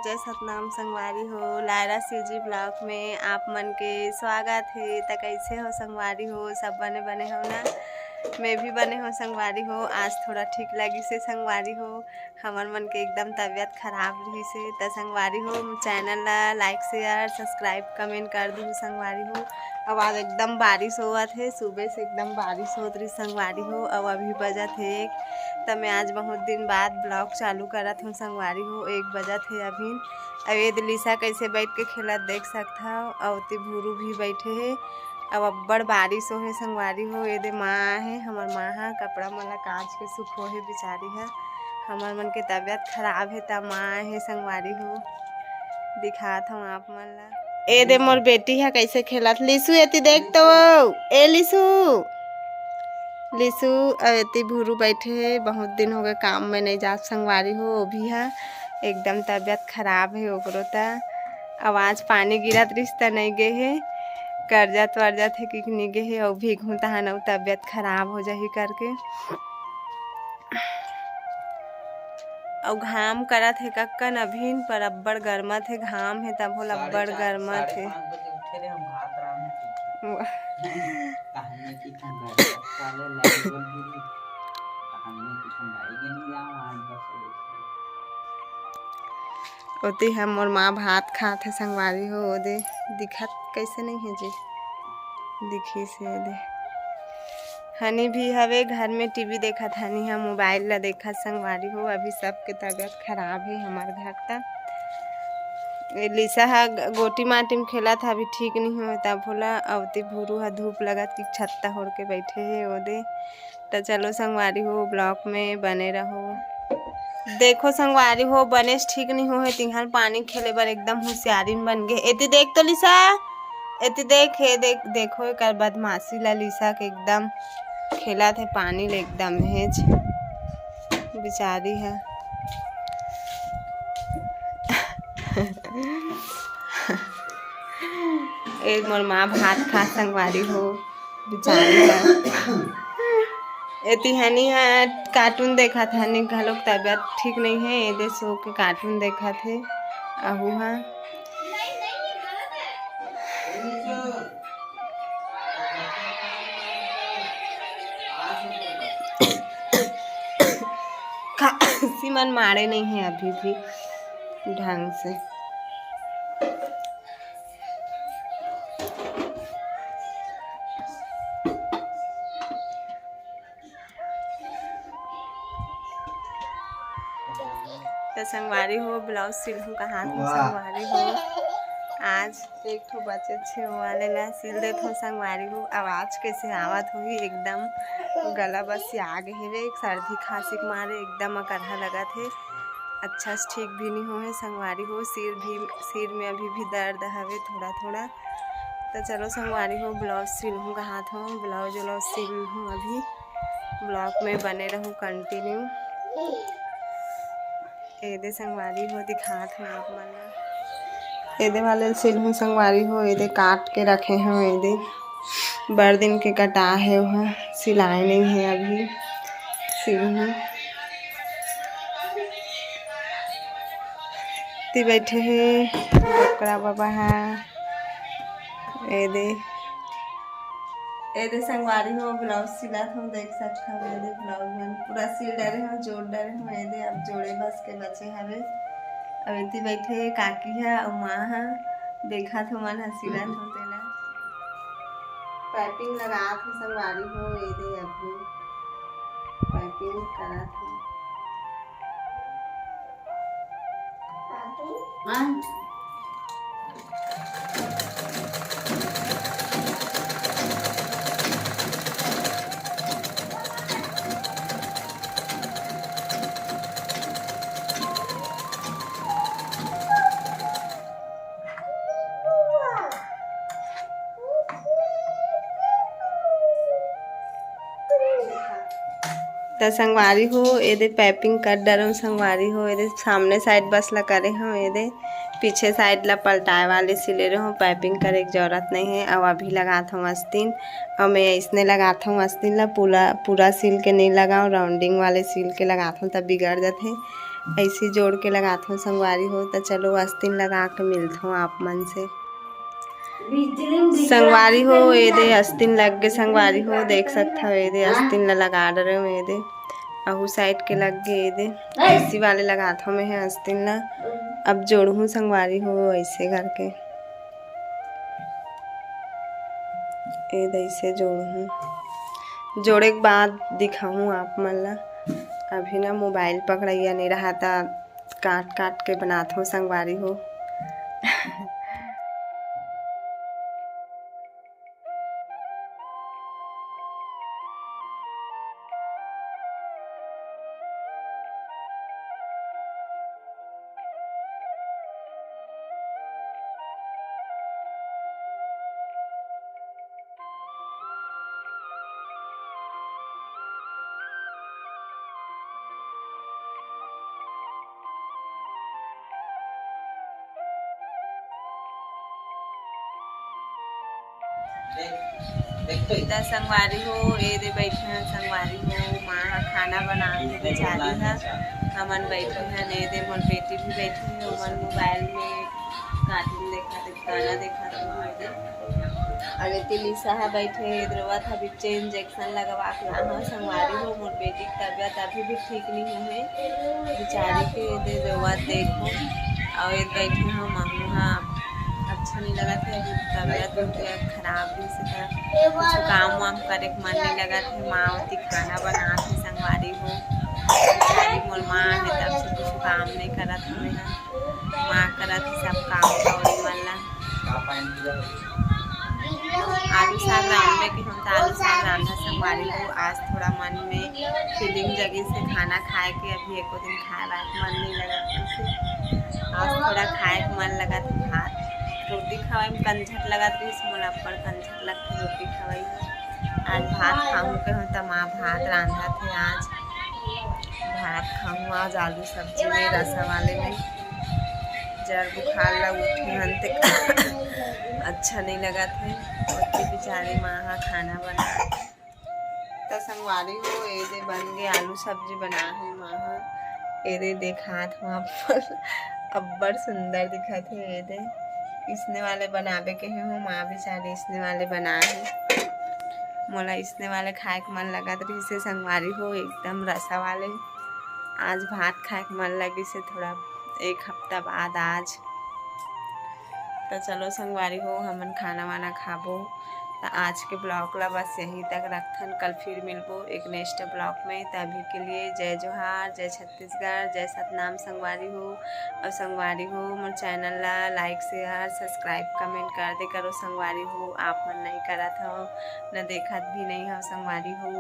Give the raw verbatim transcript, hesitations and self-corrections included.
जय सतनाम संगवारी हो, लायरा सीजी ब्लॉग में आप मन के स्वागत हे। त कैसे हो संगवारी हो, सब बने बने हो ना? मैं भी बने हो संगवारी हो। आज थोड़ा ठीक लगिस हे संगवारी हो, हमर मन के एकदम तबीयत खराब रहिस हे। त संगवारी हो, चैनल ला लाइक, शेयर, सब्सक्राइब, कमेंट कर दू संगवारी हो। अब आज एकदम बारिश होवत हे, सुबह से एकदम बारिश होत रहिस संगवारी हो। अब अभी बजत हे एक, त मैं आज बहुत दिन बाद ब्लॉग चालू करत हूँ संगवारी हो। एक बजत हे अभी। अब ये दे लिसा कैसे बैठ के खेलत देख सकत हव। अउ ओती भूरू भी बैठे हे। अब अब्बड़ बारिश होहे संगवारी हो। ये दे माँ हे, हमर माँ ह कपड़ा मन ला कांच के सुखोहे बिचारी ह। हमर मन के तबीयत खराब हे त माँ हे संगवारी हो। दिखात हूँ आप मन ला। ए दे मोर बेटी ह कैसे खेलत। लिसू एती देख तो, ए लिसू, लिसू। अब एती भूरू बैठे हे, बहुत दिन हो गए काम में नहीं जात संगवारी हो। वो भी ह एकदम तबीयत खराब हे ओकरो त। आवाज पानी गिरत रिस त नहीं गे हे, करजत वरजत हे कि नहीं गे हे, अउ भीगहूँ तहान अउ तबीयत खराब हो जाही करके। अउ घाम करत हे कक्कन अभिन, पर अब्बड़ गरमत हे, घाम हे तभो ल अब्बड़ गरमत हे। ओती ह मोर माँ भात खात हे संगवारी हो, ओदे दिखत कैसे नहीं हे जी, दिखिस हे ओदे। हनी भी हवे घर में टीवी देखत, हनी ह मोबाइल ला देखत संगवारी हो। अभी सबके तबीयत खराब हे हमर घर त। ए लिसा ह ग-, गोटी माटी में खेलत ह, अभी ठीक नहीं होए तब भोला। अवती भूरू ह धूप लगत कि छत्ता ओढ़ के बैठे हे ओदे। त चलो संगवारी हो, ब्लॉग में बने रहो। देखो संगवारी हो, बनेच ठीक नहीं होए, तिंहर पानी खेले बर एकदम होशियारिन बन गे। एती देख तो लिसा, एती देख, हे देख, देखो एकर बदमाशी ला, लिसा के एकदम खेलत हे पानी ले, एकदम हेच बिचारी ह। ए मोर माँ भात खा संगवारी हो, बिचारी ह। एती हनी ह कार्टून देखत, हनी घलोक तबीयत ठीक नहीं हे, एदे सो के कार्टून देखत हे। अहू ह खांसी मन मारे नहीं हे अभी भी ढंग से। त संगवारी हो, ब्लाउज सिलहूँ कहात हूँ वाह। संगवारी हो, आज एक ठो बचे छे वाले ला सिल देत हूँ संगवारी हो। आवाज कैसे आवत होही, एकदम गला बस आगे हेवे, सर्दी खांसी के मारे एकदम अकरहा लगत हे। अच्छा से ठीक भी नहीं होहे संगवारी हो, सिर भी, सिर में अभी भी दर्द हवे थोड़ा थोड़ा। त चलो संगवारी हो, ब्लाउज सिलहूँ कहात हूँ, ब्लाउज व्लाउज सिलहूँ अभी। ब्लॉग में बने रहू कंटिन्यू। एदे संगवारी हो दिखात हूँ आप मन ला। एदे वाले सिलहूँ संगवारी हो, एदे काट के रखे हूँ, एदे बड़ दिन के कटा हे, ओह सिलाए नहीं हे अभी। सिलहूँ ती बैठे हे डोकरा बाबा हा। एदे, एदे संगवारी हो, ब्लाउज सिलत हूँ, देख सकत हव। एदे ब्लाउज मन पूरा सिल डरे हूँ, जोड़ डरे हूँ। एदे अब जोड़े बस के बचे हवे। अब एती बैठे काकी ह अउ माँ ह, देखत हो मन ह सिलत हो तेला। पाइपिंग लगात हो संगवारी हो, एदे अभी पाइपिंग करत हो। त संगवारी हो, एदे piping कर डरहूँ संगवारी हो। एदे सामने side बस ला करे हूँ, एदे पीछे side ला पलटाए वाले सिले रहूँ, piping करे के जरूरत नहीं है। अब अभी लगात हूँ अस्तीन, और मैं इसने लगात हूँ अस्तीन ला, पूरा पूरा सिल के नहीं लगाऊँ, rounding वाले सिल के लगात हूँ, तब बिगड़ जाते। ऐसे जोड़ के लगात हूँ संगवारी हो। त चलो अस्तीन लगा के मिलत हूँ आप मन से। संगवारी हो, एदे अस्तीन लग गे संगवारी हो, देख सकत हव, एदे अस्तीन ला लगा डरे हूँ, एदे अहू side के लग गे, एदे ऐसी वाले लगात हूँ मैं ह अस्तीन ला। अब जोड़हूँ संगवारी हो ऐसे करके, एदे ऐसे जोड़हूँ, जोड़े के बाद दिखाहूँ आप मन ला। अभी ना mobile पकड़ैया नहीं रहा, त काट काट के बनात हूँ संगवारी हो। त संगवारी हो, एदे बैठे हैं संगवारी हो, माँ ह खाना बनात हे बेचारी ह, हमन बैठे हैं, एदे मोर बेटी भी बैठी है, ओमन mobile में cartoon देखत, गाना देखत हे। अउ एती लिसा ह बैठे हे, एदे रोवत हे, बिच्चे injection लगवा के लाहूँ संगवारी हो, मोर बेटी के तबियत अभी भी ठीक नहीं हुए हे, बेचारी के एदे रोवत देखो, अउ एदे बैठे हो, महू ह अच्छा नहीं लगत हे, अभी तबियत उबियत खराब रहिस हे, त कुछ काम वाम करे के मन नहीं लगत हे। माँ ओती खाना बनात हे संगवारी हो, बेचारी मोर माँ हे, तब से कुछ काम नहीं करत हवे ह, माँ करत हे सब काम कौड़ी मन ला। आलू साग रांधबे के हम त आलू साग रांधा संगवारी हो। आज थोड़ा मन में feeling जगिस हे खाना खाए के, अभी एको दिन खाए लायक मन नहीं लगत हे। आज थोड़ा खाए के मन लगत हे, भात रोटी खवाई में कंझट लगत रहिस, मोला अब्बड़ कंझट लगथे रोटी खवाई में। आज भात खाहूँ के हो त माँ भात रांधत हे, आज भात खाहूँ आज आलू सब्जी में, रसा वाले में। जर बुखार ला उठे हन ते अच्छा नहीं लगत हे, ओती बेचारी माँ ह खाना बना। त संगवारी हो, एदे बन गे आलू सब्जी बना हे माँ ह। एदे देखात हूँ आप, अब्बड़ सुंदर दिखत हे। एदे इसने वाले बनाबे के हे हो, माँ बेचारी इसने वाले बना हे। मोला इसने वाले खाए के मन लगत रहिस हे संगवारी हो, एकदम रसा वाले। आज भात खाए के मन लगिस हे थोड़ा, एक हफ्ता बाद आज। त चलो संगवारी हो, हमन खाना वाना खाबो। त आज के vlog ला बस यहीं तक रखथन, कल फिर मिलबो एक next vlog में। त अभी के लिए जय जोहार, जय छत्तीसगढ़, जय सतनाम संगवारी हो। अउ संगवारी हो, मोर channel ला like, share, subscribe, comment कर दे करो संगवारी हो। आप मन नहीं करत हव, न देखत भी नहीं हव संगवारी हो।